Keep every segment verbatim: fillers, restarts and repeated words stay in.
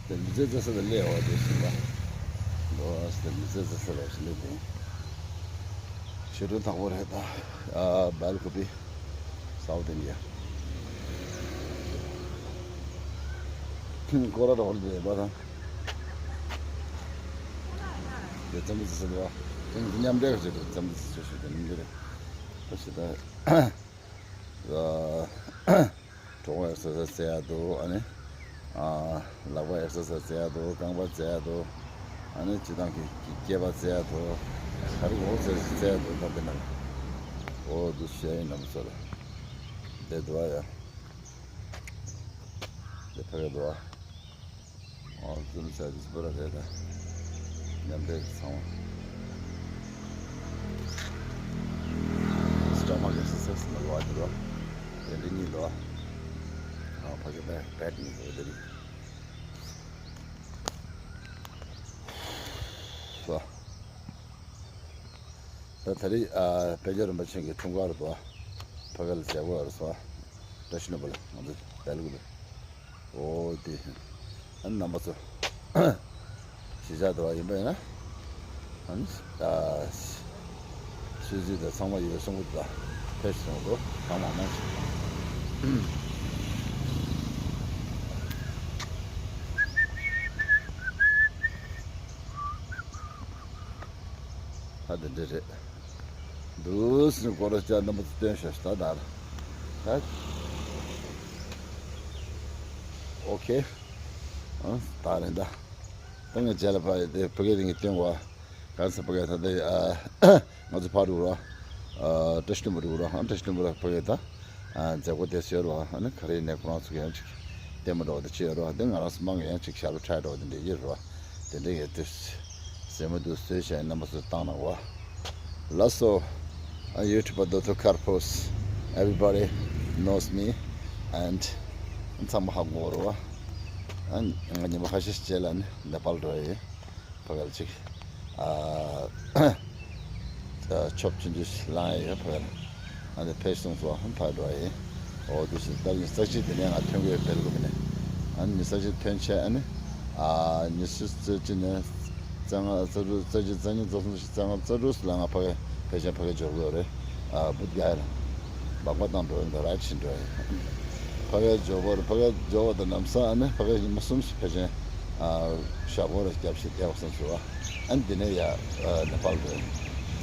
དེ་མི་ཚེ་བརྩེ་ས་དེ་སླེབས་པ་དེ་བཞིན་པ། འགྲོ་བ་དེ་མི་ཚེ་བརྩེ་ས་ལ་བཞིན་ནས་དེ། ཞེ་དྲག་ཐག་པོ་རེད་ད། ཨ་སྦེལ་ཀོབ་པི། སའུ་ཐི་ཨིན་ཌི་ཡ། སྐོར་ར་རོགས་རེད་པ་དང་། དེ་ཙམ་ཙམ་ཟེར་བ། དེ་མཉམ་འབྲེལ་བྱེད་དུས་ཙམ་ཙམ་ཟེར་ཞུ་དེ་མཉམ་འབྲེལ་རེད། ད་ཞེ་ད། གྲོད་ཁོག་ཨེག་སར་སའིཛ་བྱེད་ཡག་འདུག་ཨ་ནི། ཨ་ལག་པ་ཨེག་སར་སའིཛ་བྱེད་ཡག་འདུག་རྐང་པ་བྱེད་ཡག་འདུག་ཨ་ནི་སྤྱི་བཏང་གི་གི་སྐེད་པ་བྱེད་ཡག་འདུག་ག་རེ་འོ་བྱེད་བྱེད་ཡག་འདུག་ད་དེ་ན། འོ་འདུག་བཤད་ཡིན་ནམ་ཚོ་ལ། དེ་འདུག་ཨ་ཡ། དེ་ཕ་གི་འདུག་ཨ། ཨོ་ཙུམ་ས་དིས་པོ་ར་རེད་ད། མཉམ་འབྲེལ་ཚང་མ། སི་ཊོ་མ་ཀི་ཨེག་སར་སའིཛ་ནང་ལོགས་ཨ་འདི་ལོ། དེ་འདྲ་གཉིས་ལོ། ཨ་ཕ་གི་བེད་བེད་གཉིས་ལོ་དེ་རིང་། སོ། ད་ད་རེས་ཨ་དཔལ་ལྡན་རིན་པོ་ཆེ་གི་འཁྲུངས་སྐར་དུ་ཨ་ཕ་གི་ལ་མཛད་སྒོ་ཡོད་རེད་སོ། བཀྲ་ཤིས་ལྷུན་པོ་ལ་ང་ཚོ་སྦེལ་ཀོབ་ལ། འོ་དེ། ཨ་ནི་རྣམ་པ་ཚོ། གཞིས་ཆགས་དུ་བ་ཡིན་པ་ཡིན་ན། ཨ་ནི། ཨ་སུད་སི་དང་ཚང་མ་ཡོད་གསུང་གི་འདུག་ཕེབས་གསུང་གི་འདུག་གང་མང་མང་ཞིག་ད་དེ་འདྲ་རེད། འདུག་སེ་སྐོར་ར་བཅར་རྣམ་པ་ཚོ་སྟོན་ཤོག་ད་ད། ད། ཨོ་ཁེ། ཨ་ད་རེད་ད། ད་ངས་རྗེས་ལ་ཕ་དེ་ཕ་གི་རིང་གི་སྟོན་བ། གང་ཟེར་ཕ་གི་ད་ལྟ་ཨ་ང་ཚོ་ཕར་འགྲོ་ར། ཨ་བཀྲ་ཤིས་ལྷུན་པོ་འགྲོ་ར་ཨ་བཀྲ་ཤིས་ལྷུན་པོ་ལ་ཕ་གི་ད། ཨ་མཛད་སྒོ་དེ་ཟེར་ར་ཨ་ནི་ག་རེ་ཡིན་ནའི་ཁོ་རང་ཚོ་གི་ཡང་ཅིག་ལྟད་མོ་འགྲོ་བ་དེ་བྱེད་ར་དེ་ང་རང་ཚོ་མང་གི་ཡང་ཅིག་ཞབས་བྲོ་འཁྲབ་འགྲོ་བ་དེ་འདྲ་ཡིན་ར། དེ་འདྲ་ཡོད་དུས། ཟེར་མི་འདུག་བཟོས་བྱས་རྣམ་པ་ཚོ་བཏང་གནང་བ། ལགས་སོ། ཨ་ཡུ་ཊུབ་པ་ཌོག་ཊར་ཀར་པོས། Everybody knows me and ཚང་མ་ཧ་གོ་རེད་བ། ཨ་ང་ཉི་མ་ཁ་ཤས་རྗེས་ལ་ནི་ནེ་པཱལ་འགྲོ་ཡི། ཕ་གི་ལ་ཅིག་ཨ་ཆོབ་ཆུང་ཆུང་ཞིག་ལངས་ཡོད་ཕ་གི་ལ། ཨ་ནི་ཕེབས་སོང་ཙང་ཕར་འགྲོ་ཡིན། འོ་དེ་བཞིན་ད་ཉི་ཤུ་རྩ་གཅིག་དེ་ནས་ང་ཐོན་གྱི་ཡོད་སྦེལ་ཀོབ་ནས། ཨ་ནི་ཉི་ཤུ་རྩ་གཅིག་ཐོན་བྱས་ཨ་ནི། ཨ་ཉི་ཤུ་རྩ་གཅིག་ནས་རྩ་ལྔ་རྩ་དྲུག་རྩ་བཞི་རྩ་གཉིས་རྩ་གསུམ་རྩ་ལྔ་རྩ་དྲུག་ལ་ང་ཕ་གི་ཕལ་ཆེར་ཕ་གི་འབྱོར་གྱི་ཡོད་རེད། ཨ་བུད་ག་ཡ་ལ་སྦག་སྦག་བཏང་འགྲོ་ཡིན་ད་ར་ཕྱིན་འགྲོ་ཡིན། ཕ་གི་འབྱོར་བ་རེད། ཕ་གི་འབྱོར་བ་དང་ལམ་སང་ཨ་ནི་ཕ་གི་ཉི་མ་གསུམ་ཞིག་ཕལ་ཆེར་ཨ་ཞག་པོ་རེ་བརྒྱབ་ཞིག་བསྡད་པ་བསམ་ཞུ་བ། ཨ་ནི་འདི་ནས་ཡ་ཨ་ནེ་པཱལ་རེད།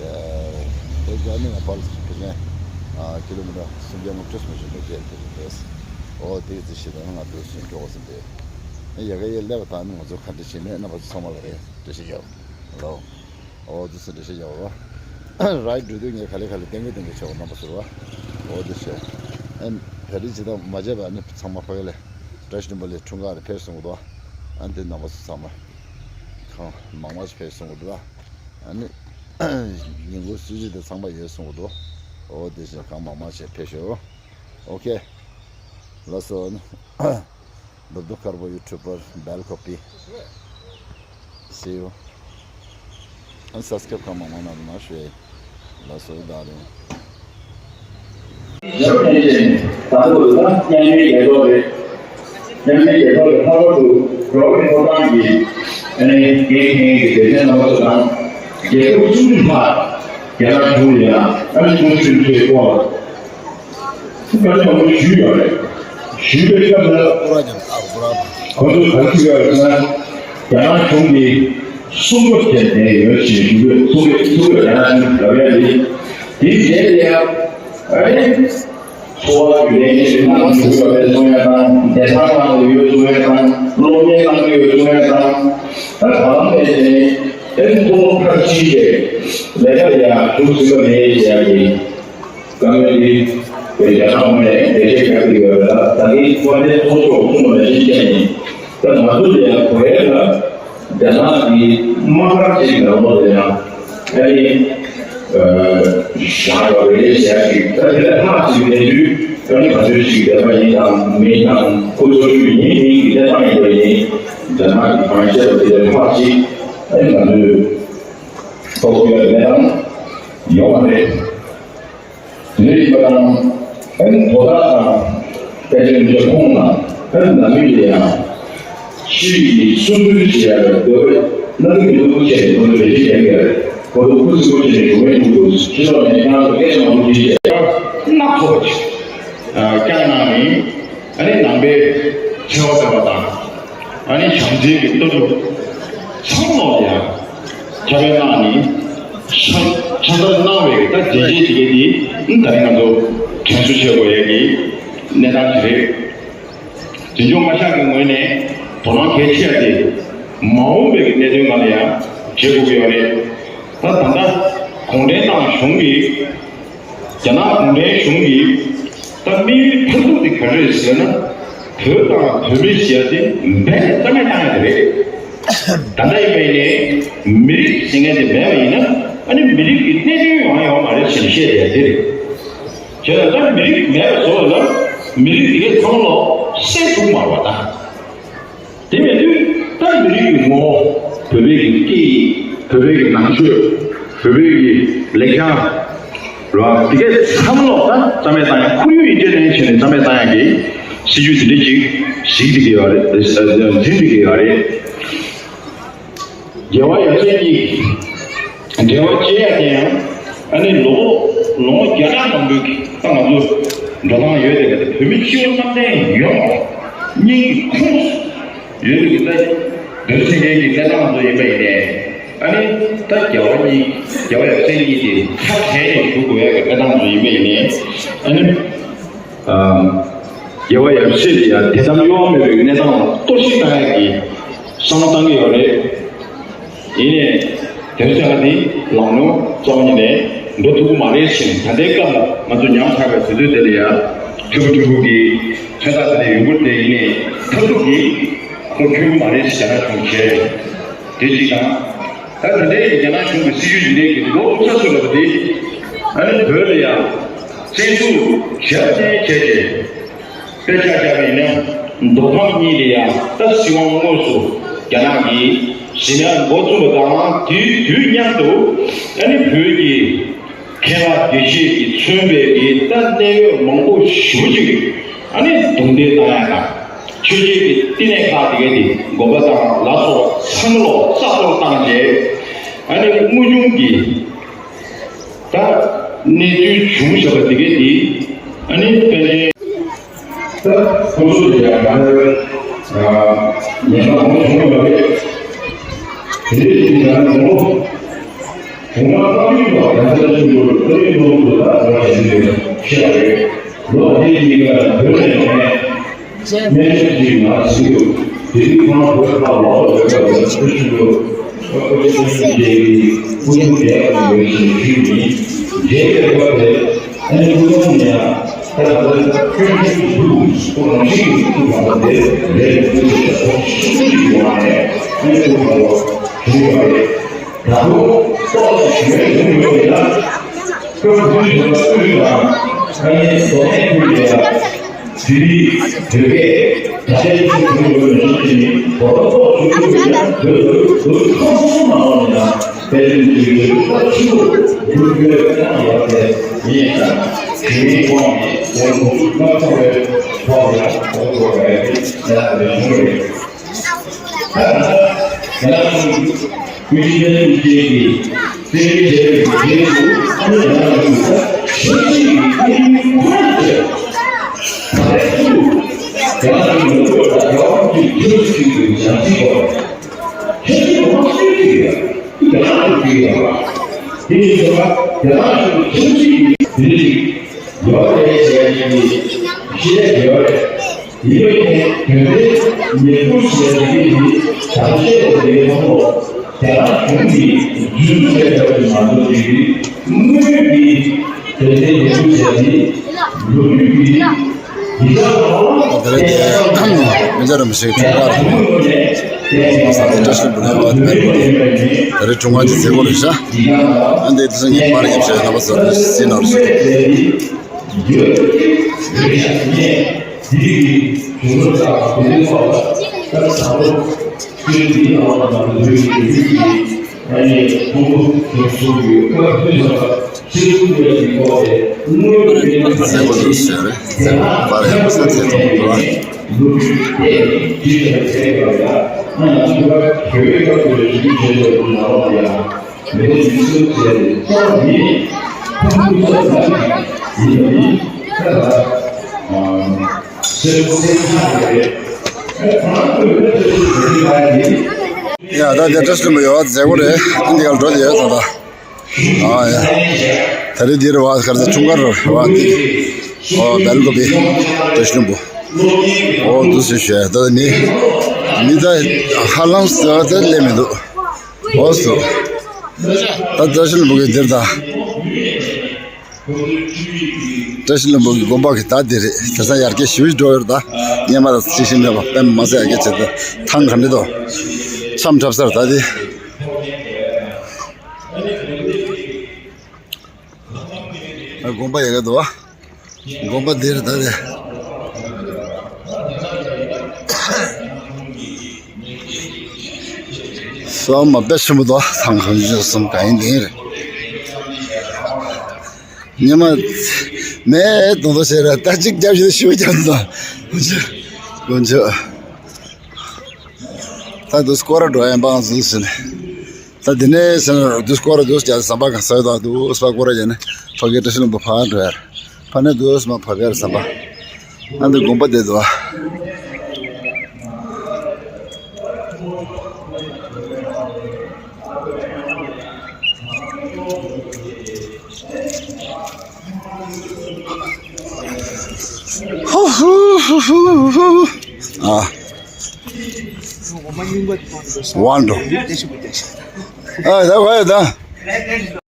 དེ་དེ་རྒྱ་ནི་ནེ་པཱལ་ཕལ་ཆེར་ཨ་ཀི་ལོ་མི་ཊར་སུམ་བརྒྱ་ལྔ་བཅུ་ཙམ་ཞིག་འདུག་རྒྱལ་དེ་རེད་དེ། འོ་དེ་ཙི་ཞིག་དང་ང་འདུག་སེ་འགྲོ་བ་ཟིན་པས། ཨ་ཡ་ག་ཡ་སླེབས་པ་དང་ནི་ང་ཚོ་ག་འདྲ་བྱས་ནས་རྣམ་པ་ཚོ་ཚང་མ་ལ་རེ་འགྲེལ་བཤད་རྒྱབ་ལོ། འོ་དེ་ཚོ་འགྲེལ་བཤད་རྒྱབ་རོགས། རའིཌ་འགྲོ་དུས་ངས་ག་ལེ་ག་ལེ་གཏན་འཁེལ་གཏན་འཁེལ་བྱས་པ་རྣམ་པ་ཚོར་བ། འོ་དེ་བྱས། ཨ་ད་རེས་ཇི་ལྟར་མ་བརྗེད་པ་ནི་ཚང་མ་ཕ་གི་ལ་བཀྲ་ཤིས་ལྷུན་པོ་ལ་འཁྲུངས་སྐར་རེ་ཕེབས་སོང་གི་འདུག་ཨ་འདི་རྣམ་པ་ཚོ་ཚང་མ་གང་མང་མང་ཞིག་ཕེབས་སོང་གི་འདུག་ཨ་ནི་ཉིན་གུང་གསོལ་ཇ་དེ་ཚང་མ་ཡོད་སོང་གི་འདུག་འོ་དེ་བཞིན་གང་མང་མང་ཞིག་ཕེབས་ཤོག་ཨོ་ཁེ། ལགས་སོ། རྡོབ་རྡོབ་དཀར་པོ་ཡུ་ཊུབ་པར་སྦེལ་ཀོབ་པི། See you. ཨ་སབ་སི་ཀ་རེབ་གང་མང་མང་གནང་རོགས་གནང་ཞུ་ཡ་ཡིན། ལགས་སོ་ད་རེད། ཞབས་བརྟན་ཅན་ད་དུང་ད་མཉམ་མེད་རྒྱལ་ཚོགས་རེད། མཉམ་མེད་རྒྱལ་ཚོགས་ཀྱི་ལྷག་པར་དུ་འགྲོ་བའི་ཐོབ་ཐང་གི་ཨ་ནི་འགན་འཁྱེར་མཁན་གྱི་སྡེ་ཚན་རྣམ་པ་ཚོ་དང་རྒྱལ་ཁབ་བཅུ་དྲུག་ལྷག་རྒྱ་ནག་གཞུང་ལ་ཡང་ཨ་ནི་གསུང་ཆོས་ཐོས་སྐོར་ལ། ཁོ་ཚོ་ག་རེ་ཞུས་ཡོད་རེད། ཞུས་པའི་སྐབས་ལ་ཁོ་ཚོ་ག་རེ་ཞུས་ཡོད་རེད་ཟེར་ན། རྒྱ་ནག་གཞུང་གིས་སྲུང་སྐྱོབ་བྱས་ནས་ཡོད་ཅེས་ཞུ་དགོས། སྲུང་སྐྱོབ་སྲུང་སྐྱོབ་རྒྱ་ནག་གཞུང་གིས་ལབ་ཡ་རེད། དེའི་རྗེས་ལ་ཡང་ཨ་ནི་འཚོ་བ་རྒྱུན་ལྡན་བྱེད་པའི་ནང་ཞུགས་པ་བས་གསུང་ཡ་དང་། བདེ་ཐང་ནང་ལ་ཡོད་གསུང་ཡ་དང་། སློབ་གཉེར་གནང་གི་ཡོད་གསུང་ཡ་དང་། ད་གང་ལས་ནས་ཨེ་ཐུན་མོང་ཐག་གཅིག་གི་ལས་ཀ་ལ་ཡང་ཞུགས་ཟིན་པ་མེད་ཅེས་ཡ་ཡིན། བཀའ་མོལ་འདི་བོད་རྒྱ་ནག་ངོས་ནས་འགྲེལ་བཤད་རྒྱག་གི་ཡོད་ལ། ད་གིན་དཔལ་ལྡན་ཚོགས་གཙོས་གསུངས་པ་ནང་བཞིན་བྱས་ནས། ད་ང་ཚོ་ལ་ཡང་བོད་ལ་རྒྱ་ནག་གི་དམག་སྒར་ཅིག་ལ་ལོ་ལ་ཡང་ཨ་ནི་བཞག་པ་རེད་ཟེར་ཡ་ཅིག་ད་དེ་ལ་ཐག་ཅིག་ལེན་དུས་ཨ་ནི་ག་ཚོད་ཅིག་བསྡད་པ་ཡིན་དང་མིན་དང་ཁོ་ཚོ་ཡིན་མིན་གྱི་གནས་སྟངས་ཡིན་པ་ཡིན། རྒྱ་ནག་གི་གང་བཤད་པ་དེ་ལ་ཐག་ཅིག་ཨ་ནི་ང་ཚོས་ཐོག་ཡོད་མེད་དང་ཡོང་བ་རེད། དེ་ཡིན་པ་དང་ཨ་ནི་དོ་བདག་དང་དཔལ་འབྱོར་ཁོངས་དང་ཨ་ནི་ནང་མི་ལ་ཡང་། ཅིག་གིས་སུན་གཙེར་བྱེད་ཡག་གི་འདོད་པ་སྣ་ཁུག་གི་ཐུགས་བསྐྱེད་ནས་ཁོང་ཚོས་ལས་བྱེད་ལས་ཀ་ཁོ་ཚོ་སྐུ་གཟུགས་སྐུ་ཅན་གྱི་གྲོང་མི་ཐུག་འདུག་ཕྱི་ལོགས་ནས་ཁྱེད་རང་ཚོ་སྐད་ཆ་མང་པོ་བྲིས་བྱས་སྣ་ཚོགས་ཅིག་བསྐྱངས་གནང་ནས། ཨ་ནི་ནང་པའི་ཆེ་བ་ཟེར་བ་དང་། ཨ་ནི་བྱམས་བརྩེ་གི་ལྟ་གྲུབ་ཚང་མ་ལ་ཡང་ཁྱབ་སྤེལ་གནང་ནས། ཕྱག་ཕྱག་བསྟར་གནང་བའི་ད་མཛད་རྗེས་དེ་གའི་དེ་ད་རིང་ང་ཚོ་དྲན་གསོ་བྱེད་དགོས་ཡས་ཀྱི་གནས་སྟངས་ཅིག་རེད། འཛིན་སྐྱོང་བཀའ་ཤག་གི་ངོས་ནས་དོ་སྣང་གལ་ཆེ་བ་དེ་མ་འོངས་པའི་གནད་དོན་སྒང་ལ་ཡང་བྱེད་དགོས་ཀྱི་ཡོད་རེད། ད་ད་ལྟ་གུང་ཁྲན་ཏང་གཞུང་གིས། རྒྱ་ནག་གུང་ཁྲན་གཞུང་གིས་ད་དམིགས་ཡུལ་མཐར་ཐུག་དེ་ག་རེ་རེད་ཟེར་ན། བོད་དང་བོད་མི་ཟེར་ཡ་དེ་འབད་ནས་རྩ་མེད་བཏང་ཡ་དེ་རེད། ད་ལྟ་ཡིན་པ་ཡིན་ནའི་མི་རིགས་ཟེར་མཁན་དེ་མེད་པ་ཡིན་ན། ཨ་ནི་མི་རིགས་ཀྱི་གནད་དོན་ཡོང་ཡ་ཡོད་མ་རེད་ཟེར་བཤད་བསྡད་ཡ་དེ་རེད། བྱས་ཙང་ད་མི་རིགས་མེད་པ་བཟོ་བ་ལ་མི་རིགས་དེ་གའི་ཚང་མ་ལོག་བསད་ཐུབ་མ་རེད་པ་ད། དེ་མིན་དུས་ད་མི་རིགས་ཀྱི་ངོ་བོ། བོད་པའི་གི་སྐད་ཡིག་བོད་པའི་གི་ནང་ཆོས། བོད་པའི་གི་ལེགས་བྱང་། རེད་བ། དེ་གའི་ཚང་མ་ལོག་ད་རྩ་མེད་བཏང་ཡ། ཁོར་ཡུག་ཡིན་གཅིག་མིན་གཅིག་ནས་རྩ་མེད་བཏང་ཡ་གི་སྲིད་ཇུས་དེ་འདྲ་ཅིག་བཟོས་བསྡད་ཀྱི་ཡོད་རེད། འཛིན་བསྡད་ཀྱི་ཡོད་རེད། རྒྱལ་བ་ཡབ་སྲས་གཉིས་འབྲེལ་བ་བཅད་ཡ་དེ་ཡང་ཨ་ནི་ལོ་ལོ་ངོ་བརྒྱ་ཕྲག་མང་པོའི་ད་ང་ཚོ་འགྲོ་སྟངས་ཡོད་དེ། བོད་མི་སྤྱི་བོ་བསམ་གཏན་ཡོངས་སྙིང་གི་ཁོངས་སུ་ཡོད་པའི་གི་ད་དེ་ཚོ་ཚན་རིག་གི་གནས་སྟངས་ཚོ་ཡིན་པ་ཡིན་ནའི། ཨ་ནི་ད་རྒྱལ་བ་གཉིས་རྒྱལ་བ་ཡབ་སྲས་གཉིས་དེ་ཁ་བྲལ་ནས་བཞུགས་དགོས་ཡ་གི་གནས་སྟངས་ཚོ་ཡིན་པ་ཡིན་ནའི། ཨ་ནི། རྒྱལ་བ་ཡབ་སྲས་དེ་ཡང་དད་དམ་གཡོ་བ་མེད་པའི་གནས་སྟངས་ལ་གཏོར་བཤིག་བཏང་ཡག་གི་བསམ་བློ་བཏང་གི་ཡོད་རེད། ཡིན་ནའི་དེ་ཚོ་ཡང་དེ་ལམ་ལྷོང་རྩ་བ་ཉིད་ནས་འགྲོ་ཐུབ་ཀྱི་མ་རེད་ཟེར་ནས། ད་ལྟའི་སྐབས་ལ་ང་ཚོ་ཉམས་ཆག་པའི་དུས་ཚོད་དེ་ལ་ཡང་ཕྲུ་གུ་ཕྲུ་གུ་གི་མཚོན་རྟགས་དེ་འདྲ་ཡོང་གི་རེད། ཡིན་ནའི་མཐར་ཐུག་གི་ཁོང་འཁྱོལ་གྱི་མ་རེད་ཟེར་རྒྱ་ནག་གཞུང་བྱས་རེད། དེ་གཅིག་དང་། ད་དེ་འདྲའི་རྒྱ་ནག་གཞུང་གི་སྲིད་ཇུས་འདི་འདྲའི་གི་ལོ་དགུ་ཚར་སོང་ལབ་པ་དེ། ཨ་ནི་བོད་ལ་ཡང་བཙན་འཛུལ་ཞབས་བརྟན་བྱས་ཏེ། དཔེ་ཆ་བཞག་པ་ཡིན་ན་མདོ་ཁམས་གཉིས་ལ་ཡང་ད་སྲིད་དབང་དངོས་སུ་རྒྱ་ནག་གིས་ཟིན་ཡ་འགོ་བཙུགས་པ་དང་། དེའི་དུས་མཉམ་དུ་ཨ་ནི་བོད་ཀྱི་མཁས་པ་དགེ་བཤེས་ཀྱིས་མཚོན་པའི་གི་ད་གནད་ཡོད་མང་པོ་ཞེ་པོ་ཅིག་ཨ་ནི་རྡུང་རྡེག་བཏང་ཡ་དང་། ཆོས་བྱེད་ཀྱི་བསྟི་གནས་ཁག་དེ་གའི་དེ་དགོན་པ་དང་ལ་སོགས་ཚང་མ་ལོག་རྩ་གཏོར་བཏང་རྗེས། ཨ་ནི་དངོས་བྱུང་གི་ད་གནས་ཚུལ་བྱུང་བཞག་པ་དེ་གའི་དེ། ཨ་ནི་དཔལ་ལྡན། ད་ཁོང་ཚོ་དེ་ཡང་ག་ནས་ཉེན་ཁ་མང་པོ་བྱུང་ཡོད་པ་རེད། དེ་རིང་དེ་ཡང་དགུང་ལོ་དགུང་ལོ་གཏོང་ཡུལ་ལ་ཡང་ས་ཆ་ཆུང་ཆུང་གཏོང་ཡུལ་ལོ་དགུ་ལ་འགྲོ་བཞིན་ཡོད་ཤེས་པ་རེད། ལོ་དེ་གཉིས་ཀ་བོད་ནས་ཡོང་མཁན་སྨན་ཞབས་ཅིག་ང་ཟིན་འདུག་དེ་དུས་ཁོང་བོད་ཁག་ལོག་ལ་ཡོད་པ་རེད། ཆུང་ཆུང་ལོ་ཨ་ཁུ་ཆུང་ཆུང་རྒྱལ་གྱི་སྐུ་ཡོན་རྒྱལ་བ་ཡོད་ཞེས་ཞུས་ཡིན། རྒྱལ་བའི་སྐབས་དེ་ཨ་ནི་སྐུ་ཡོན་ནས་ཡང་ད་ད་ལྟ་ཆུང་ཆུང་དུས་སྐུ་རང་བཞིན་གྱི་སྐུ་གང་པོ་དེ་རེད། སྐུ་ཞེས་པ་ཤིན་ཏུ་ཡོད་པ་ནས་ཨ་ནི་སྐུ་གང་པོ་བྱུང་ཡོད་པ་རེད། དང་པོ་ཏོག་ཙམ་ཞུ་ཡ་ཡོང་ཡོད་པ་ཡིན་ན། སྐབས་དེ་དུས་ཀྱི་སྐུ་ཡོན་དང་ཨ་ནི་མདོ་སྨད་ཁུལ་ལ་ཡང་དེ་རིང་བོད་སྐད་ད་ལྟའི་ཆོས་ཁུལ་ཡོད་པའི་གཞི་ནི་གོ་ལ་ཐོག་ཞུ་རྒྱུ་ཡིན་ན། བོད་དུ་བོད་ཁམས་གསུམ་མ་འོངས་ན་དཔལ་ལྡན་གྱི་བོད་ཁ་ཆུ་བོ་འགུལ་སྐྱོད་གནང་ཡོད་པ་ཡིན་ཙང་། དེ་རིང་ཁོང་གིས་དེ་ཁོང་ཚོས་མ་ཚང་བའི་ཐོག་ལ་གོ་སྐབས་རེ་ལ་རེ་བྱུང་རེད། ད་ང་རང་ཚོ་ཀུན་གཞི་ལྡན་གྱི་བཙན་གྱིས་བྱས་པའི་རྗེས་སུ་ཨ་ནི་ང་རང་ཚོ་ཆབ་སྲིད་ཀྱི་ཀུན་གཞི་ཁོ་ནར་བྱས། ད་རེས་སུ་ང་རང་ཚོ་ལོ་ལ་རྒྱལ་བ་གྱི་ཆབ་སྲིད་ཀྱི་བྱང་སྲིད་པ། ཆབ་སྲིད་པ་སུས་བྱས་ཡ། རྒྱ་ནག་གིས་བྱས་ཡ། དེ་ཡིན་ཙང་རྒྱ་ནག་གི་ཆབ་སྲིད་ཀྱི་དེ་རིགས་ཡོད་རེད་ཟེར་ཡ་ནི་ཤེས་ཡ་ཡོད་རེད། ཡིན་པ་ཡིན་ནའི་དོན་དེ་ཉེས་འཛུགས་བྱས་པའི་གི་བྱ་བྱེད་དེ་ཐོག་རྒྱ་ནག་གཞུང་གིས་རྒྱུན་དུ་བྱས་པ་ཞིག་མ་གཏོགས་ཀྱི་དངོས་ཡོད་ཀྱི་དོན་དེ་ཉེས་འཛུགས་བྱས་ཏེ་ལོ་རྒྱུས་ཀྱི་ཡིག་ཆ་ལ་དེ་ལས་དེ་མི་འཇའ་རིན་པོ་ཆེའི་འཁྲུངས་སྐར་རེད། བཀྲ་ཤིས་བདེ་ལེགས་ལ་དེ་རིང་འཁྲུངས་སྐར་གྱི་མཛད་སྒོ་རེད་ཤག་ཨ་འདི་དེ་ཚོ་ངས་པར་ཡིན་ཟེར་རྣམ་པ་ཚོར་སྲིད་ནོར་ཞིག་མཛད་སྒོ་དེ་ཟེར་རེད། པར་ཡིན་ཟེར་ཚེ་ཐོག་ཏུ་ར། ཡ་ད་དེ་བཀྲ་ཤིས་ལྷུན་པོ་ཡོད་མཛད་སྒོ་རེད། ཨ་འདི་ག་ལ་འགྲོ་དེ་ཡོད་ད་ད། ཨ་ཡ། ད་རེས་འདིར་བ་གར་ས་ཁྲུང་ཀར་རོ་བ་འདི། ཨོ་སྦེལ་ཀོབ་བཀྲ་ཤིས་ལྷུན་པོ། ཨོ་འདུག་སེ་ཞུ་ཡ་ད་ནི། མི་ད་ཧ་ལམ་ས་ད་སླེབས་མི་འདུག་ཨོ་སོ། ད་བཀྲ་ཤིས་ལྷུན་པོ་གི་འདིར་ད། བཀྲ་ཤིས་ལྷུན་པོ་གི་དགོན་པ་གི་ད་འདི་རེད། དེང་སང་ཡར་རྒྱས་ཞེ་པོ་ཅིག་འགྲོ་ཡོད་རེད་ད། སྔོན་མ་དང་གཅིག་ཤིང་མེད་པ་དཔེ་མ་སྲིད་ཡར་རྒྱས་བྱས་ཏེ་ཐང་ག་འདྲ་འདུག་འཆམ་འཁྲབ་སར་ད་འདི། ཨ་དགོན་པ་ཡག་ག་འདུག་བ། དགོན་པ་འདིར་ད་རེད། ས་མ་དཔེ་ཆེན་པོ་འདུག་ཐང་གང་ཅི་གསུམ་གང་ཡིན་དེ་རེད། ཉི་མ་མེད་དུང་དུ་ཟེར་ར་ད་གཅིག་རྒྱབ་བཞི་ཤིག་རྒྱབ་འདུག་དཀོན་མཆོག་ད་དུ་སྐོར་ར་འགྲོ་ཡན་པང་ཟིན་ཟིན། ད་འདི་ནས་སེམས་དུས་སྐོར་དུས་ཀྱང་ཟམ་པ་གང་ས་ཡོད་དུས་སྤ་སྐོར་ཡིན་ནས་ཕ་གི་བཀྲ་ཤིས་ལྷུན་པོ་ཕར་འགྲོ་ཡར། ཕ་ནས་དུས་མ་ཕ་གིར་ཟམ་པ། ཨ་འདི་དགོན་པ་བསྡད་འདུག་ཨ། One, two. ཨ་ད་ཝའི་ད།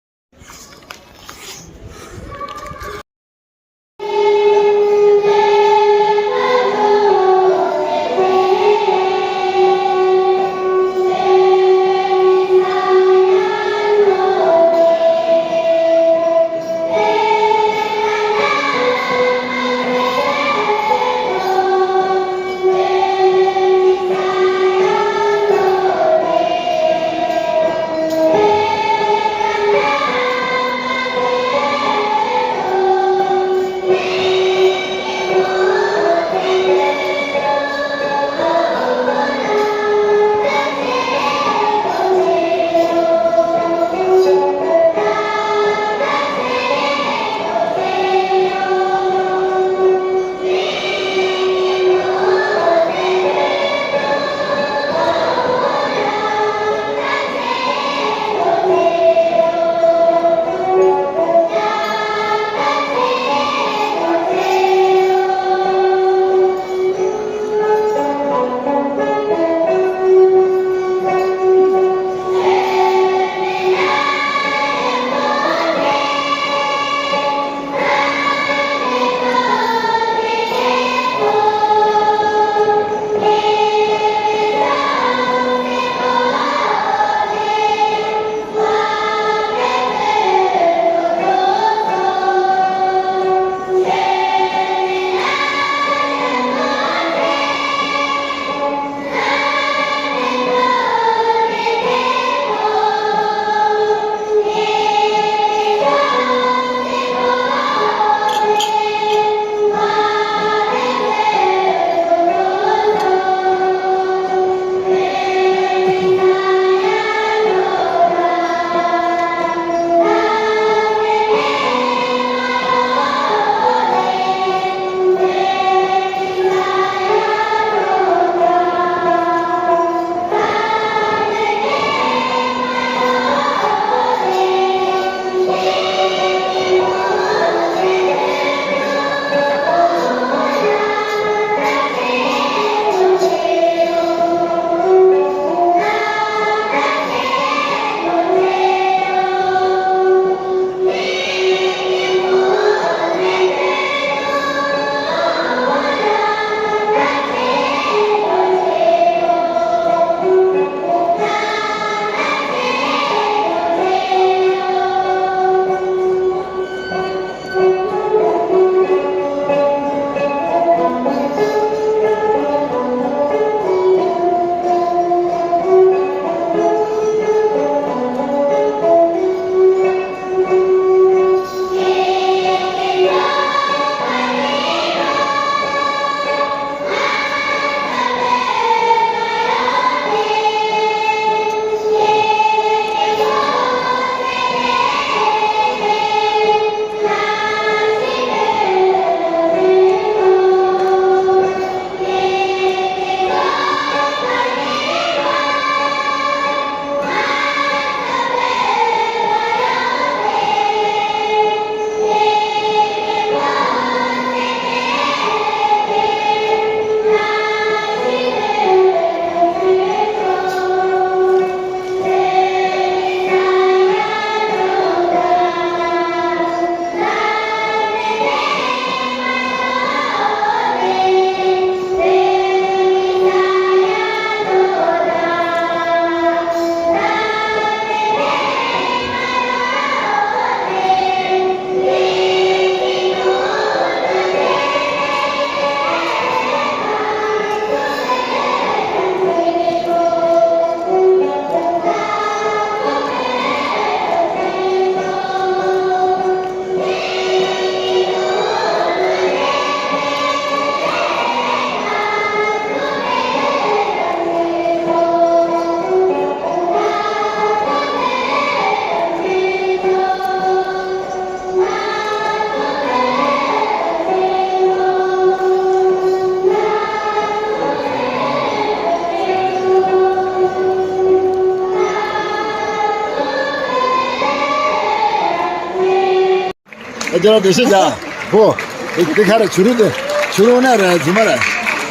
ཁྱེད་རང་དེ་ཤེས་ཀྱང་། ཧོ། དེ་དེ་ག་རེ། བྱུ་རུ་དེ། བྱུ་རུ་ནས་རེད། རྫུན་མ་རེད།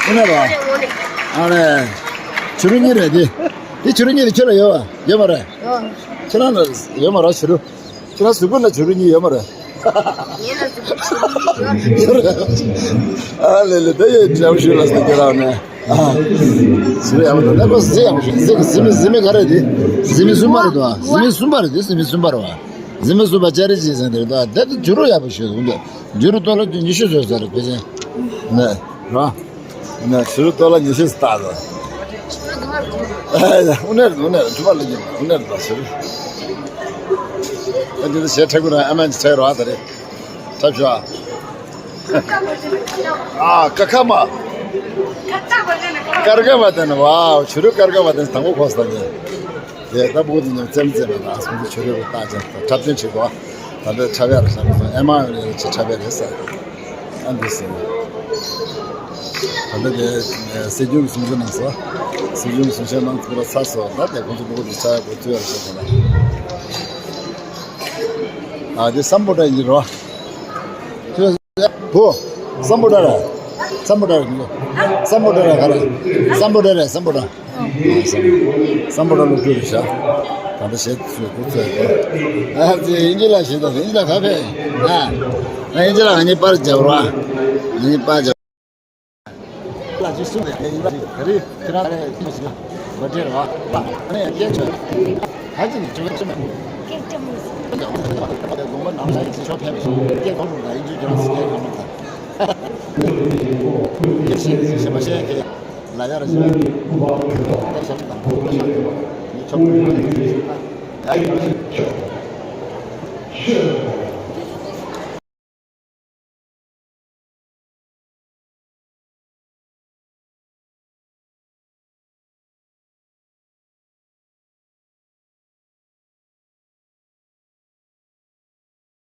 དངོས་གནས་རེད། ཨ་རེ། བྱུ་རུ་གཉིས་རེད་དེ། དེ་བྱུ་རུ་གཉིས་དེ་ཁྱོད་ལ་ཡོད་པ་ཡོད་མ་རེད། ཁྱེད་རང་ལ་ཡོད་མ་རེད་བྱུ་རུ། ཁྱེད་རང་གཟུགས་པོ་ན་བྱུ་རུ་གཉིས་ཡོད་མ་རེད། ཨ་ལེ་ལེ། དེ་ཡོད་འདྲ་བོ་ཞུ་ལ་སོང་ཁྱེད་རང་ནས། ཨ། བྱུ་རུ་ཡག་པོ་འདུག་ད་ཁོ་གཟི་ཡག་པོ་ཞུ། གཟི་གཟི་མིག་གཟི་མིག་ག་རེ་རེད། གཟི་མིག་གསུམ་པ་རེད་འདུག་གཟི་མིག་གསུམ་པ་རེད་དེ། གཟི་མིག་གསུམ་པ་རེད་བ། གཟི་མིག་གསུམ་པ་ཅ་རི་ཅི་ཟེར་དེ་རེད་འདུག་དེ་དེ་བྱུ་རུ་ཡག་པོ་ཞུ་འདུག་བྱུ་རུ་ཏོ་ལ་ཉི་ཤུ་བཟོས་ཟེར་དེ་ཟེར་ནས་ར། ན་བྱུ་རུ་ཏོ་ལ་ཉི་ཤུ་ཟེར་ད། ཨ་ཡ། དངོས་གནས་རེད། དངོས་གནས་རེད། གྲུབ་པ་ལ་ཉི་མ་དངོས་གནས་རེད་ད་བྱུ་རུ། ཨ་འདི་ཚོ་ཞེ་ཁྲ་ཁུ་ར་ཨ་མ་ཅི་ཁྲ་ར་ད་རེད། ཁྲ་བྱུ་ཨ། ཨ་ཀ་ཁ་མ། ཀར་ཀ་མ་དེ་ནི་ཝའོ། བྱུ་རུ་ཀར་ཀ་མ་དེ་ནི་དང་པོ་ཁོ་ས་ནི། དེ་ལྟ་བུ་དེ་ནི་བཙེམ་བཙེམ་ལ་སོང་དུ་བྱུ་རུ་རུ་བཏགས་ཀྱང་འཁྲབ་སྟོན་བྱེད་དགོས། ད་ལྟ་འཁྲབ་ཡ་རུ་ཤ་སོང་ཨེ་མ་ཡོང་ནས་ཅི་འཁྲབ་ཡ་རེད་ཟེར། ཨ་འདི་ཟེར། ད་ལྟ་དེ་སྲིད་སྐྱོང་གི་གསུང་ཆོས་གནང་སོང་། སྲིད་སྐྱོང་གི་གསུང་ཆོས་གནང་ཐུབ་པ་ཚར་སོང་། ད་དེ་ཁོང་ཚོ་ཕྲུ་གུ་དེ་ཆ་ཡ་དགོས་ཚུལ་ཡ་རུ་ཤ་སོང་ན། ཨ་དེ་སམ་བྷོ་ཊ་ཡིན་རོ། བུ། སམ་བྷོ་ཊ་རེད། སམ་བྷོ་ཊ་རེད། སམ་བྷོ་ཊ་རེད་ག་རེད། སམ་བྷོ་ཊ་རེད། སམ་བྷོ་ཊ། སམ་བྷོ་ཊ་སློབ་ཕྲུག་རེད་ཤག་ད་ལྟ་བྱེད་ཚུལ་ཁོ་ཚོས་གོ། ཨ་ཙི་ཨིན་ཇི་ལ་བྱེད་དང་ཨིན་ཇི་ལ་ག་ཕེ། ཨ་ཨིན་ཇི་ལ་ང་གཉིས་པར་རྒྱབ་རོགས། ང་གཉིས་པར་རྒྱབ། ལ་ཅི་གསུངས་ནས་ཨིན་ཇི་ག་རེ་ཁྱེད་རང་རེད་ཅི་ཞིག་མ་འདྲེས་རོགས། ཨ་ནི་སྐད་ཆ་ཧ་ཅང་གི་ཅི་མ་ཅི་མ། དགོངས་པ་ནང་ལ་ཡིན་ཅི་ཆོག་ཕན་མི་སོང་སྐད་གོ་རུང་ད་ཨིན་ཇི་ཁྱེད་རང་སྐད་གོ་མི་ད། ཤེས་ཤེས་མ་ཤེས་ཁེ་ལ་ཡར་ཤེས། ད་ཤམ་དང་ཁོ་ཤེས་ནི་ཆོག་ཡ་ཡིན་ཤེས་ད།